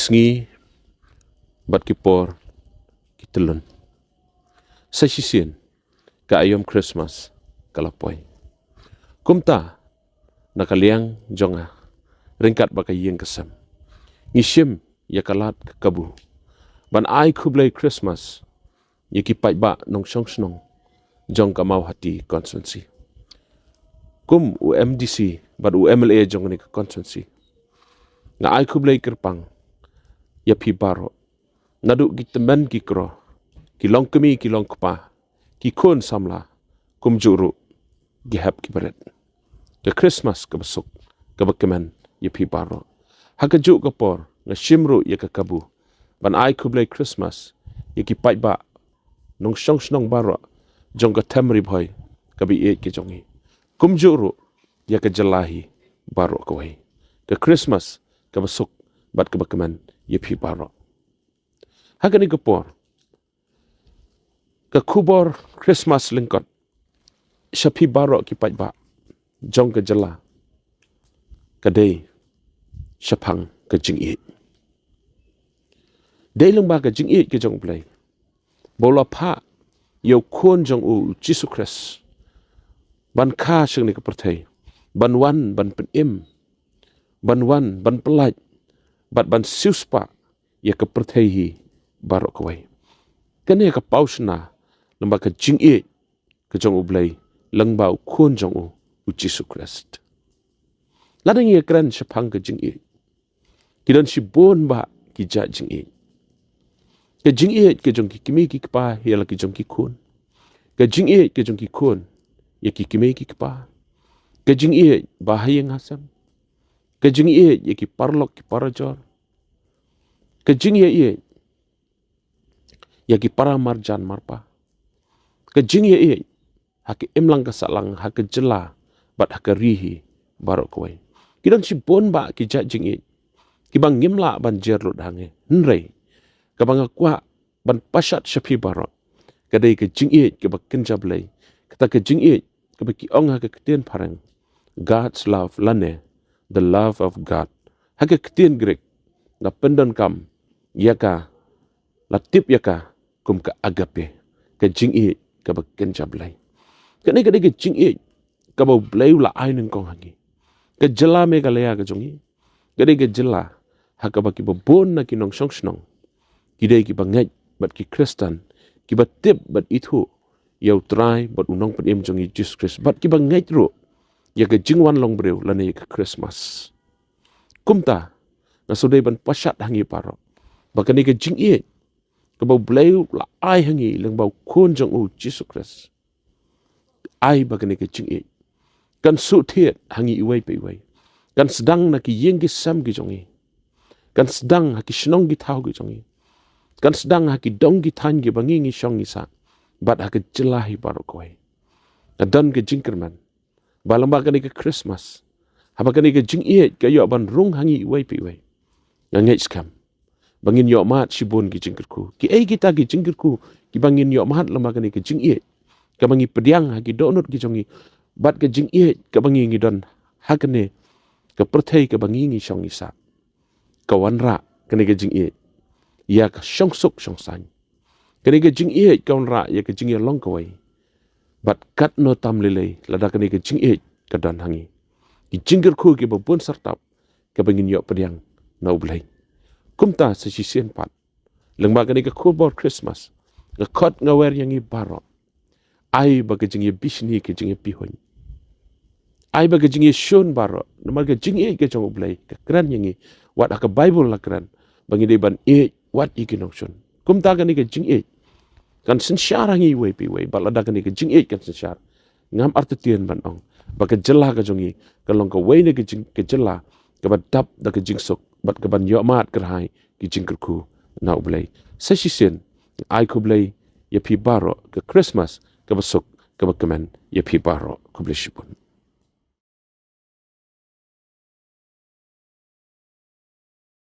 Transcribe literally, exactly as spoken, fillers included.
Sngi bad ki por ki tylun. Sa shisien ka aïom Christmas ka la poi. Kumta na ka liang jong nga, ryngkat bad ka ïing ka sem, ngi shim ïa ka lad ka kabu ban ai khublei Christmas ïa ki paidbah nongshong shnong jong ka Mawhati constituency. Kum u M D C bad u M L A jong kane ka constituency, nga ai khublei kyrpang ïa phi baroh, naduh ki tymmen ki kro, ki longkmie ki longkpa, ki khun samla, kumjuh ruh ki hep ki barit. Ka Christmas kaba suk kaba kmen ïa phi baroh. Ha kajuh ka por nga shim ruh ïa ka kabu ban ai khublei Christmas ïa ki paidbah nongshong shnong baroh jong ka them Ri Bhoi kaba ïeit ka jong ngi, kumjuh ruh ïa ka jylla hi baroh kawei. Ka Christmas kaba suk bad kaba kmen ïa phi baroh. Ha kane ka por, ka khubor Christmas lyngkot sha phi baroh ki paidbah jong ka jylla ka dei shaphang ka jingïeit. Dei lyngba ka jingïeit ka jong U Blei ba u la phah ïa u Khun jong u, u Jisu Khrist, ban kha sha kane ka pyrthei, ban wan ban pynim, ban wan ban pyllait bad ban siewspah ïa ka pyrthei hi baroh kawei. Kane ka paw shna lyngba ka jingïeit ka jong U Blei lyngba u Khun jong u, u Jisu Khrist. Lada ngi ïa kren shaphang ka jingïeit, ki don shibun bah ki jait jingïeit. Ka jingïeit ka jong ki kmie ki kpa ïa la ki jong ki khun. Ka jingïeit ka jong ki khun ïa ki kmie ki kpa. Ka jingïeit ba ha ïing ha sem. Ka jingïeit ïa ki paralok ki parajor. Ka jingïeit ïa ki para marjan marpa. Ka jingïeit ha ka imlang ka sahlang, ha ka jylla bad ha ka ri hi baroh kawei. Ki don shibun bah ki jait jingïeit kiba ngim lah ban jer lut hangne. Hynrei kaba nga kwah ban pashat sha phi baroh ka dei ka jingïeit kaba kynja Blei. Kata ka jingïeit kaba ki ong ha ka ktien phareng God's love lane the love of God. Ha ka ktien Greek nga pyndonkam ïa ka, la tip ïa ka kum ka agape, ka jingïeit kaba kynja Blei. Kane ka dei ka jingïeit kaba U Blei u la ai nyngkong ha ngi. Ka jylla Meghalaya ka jong ngi ka dei ka jylla ha kaba kiba bun na ki nongshong shnong ki dei kiba ngeit bad ki Khristan, kiba tip bad ithuh ïa U Trai bad U Nongpynim jong ngi Jisu Khrist, bad kiba ngeit ruh ïa ka jingwan long briew lane ïa ka Christmas. Kumta nga shu dei ban pashat ha ngi baroh ba kane ka jingïeit kaba U Blei u la ai ha ngi lyngba u Khun jong u Jisu Khrist, ai ba kane ka jingïeit kan shu thied ha ngi iwei pa iwei, kan sdang na ki ïing ki sem ki jong ngi, kan sdang ha ki shnong ki thaw ki jong ngi, kan sdang ha ki dong ki thaiñ kiba ngi ngi shong ngi sah, bad ha ka jylla hi baroh kawei. Nga don ka jingkyrmen ba lyngba kane ka Christmas, haba kane ka jingïeit ka ïoh ban rung ha ngi iwei pa iwei, nga ngeit skhem ba ngin ïoh mad shibun ki jingkyrkhu. Kiei kita ki jingkyrkhu kiba ngin ïoh mad lyngba kane ka jingïeit kaba ngi pdiang ha ki dohnud ki jong ngi, bad ka jingïeit kaba ngi ngi don ha kane ka pyrthei kaba ngi ngi shong ngi sah? Ka wanrah kane ka jingïeit ïa ka shongsuk shongsaiñ. Kane ka jingïeit ka wanrah ïa ka jingïalong kawei. Bad katno tam lei lei lada kane ka jingïeit ka don ha ngi, ki jingkyrkhu kiba bun sartap kaba ngin ïoh pdiang na U Blei. Kumta sa shisien pat, lyngba kane ka khubor Christmas, nga khot nga wer ïa ngi baroh, ai ba ka jingïabishni ka jingïapihuiñ, ai ba ka jingïashun baroh. Namar ka jingïeit ka jong U Blei ka kren ïa ngi, wat ha ka Baibl la kren ba ngi dei ban ïeit wat ïa ki nongshun. Kumta kane ka jingïeit kan synshar ha ngi iwei pa iwei, bad lada kane ka jingïeit kan synshar, ngam artatien ban ong ba ka jylla ka jong ngi kan long kawei na ka jing, ka jylla kaba dap da ka jingsuk bad kaban ïoh mad kyrhai ki jingkyrkhu na U Blei. Sa shisien, ai khublei ïa phi baroh, ka Christmas kaba suk kaba kmen ïa phi baroh. Khublei shibun.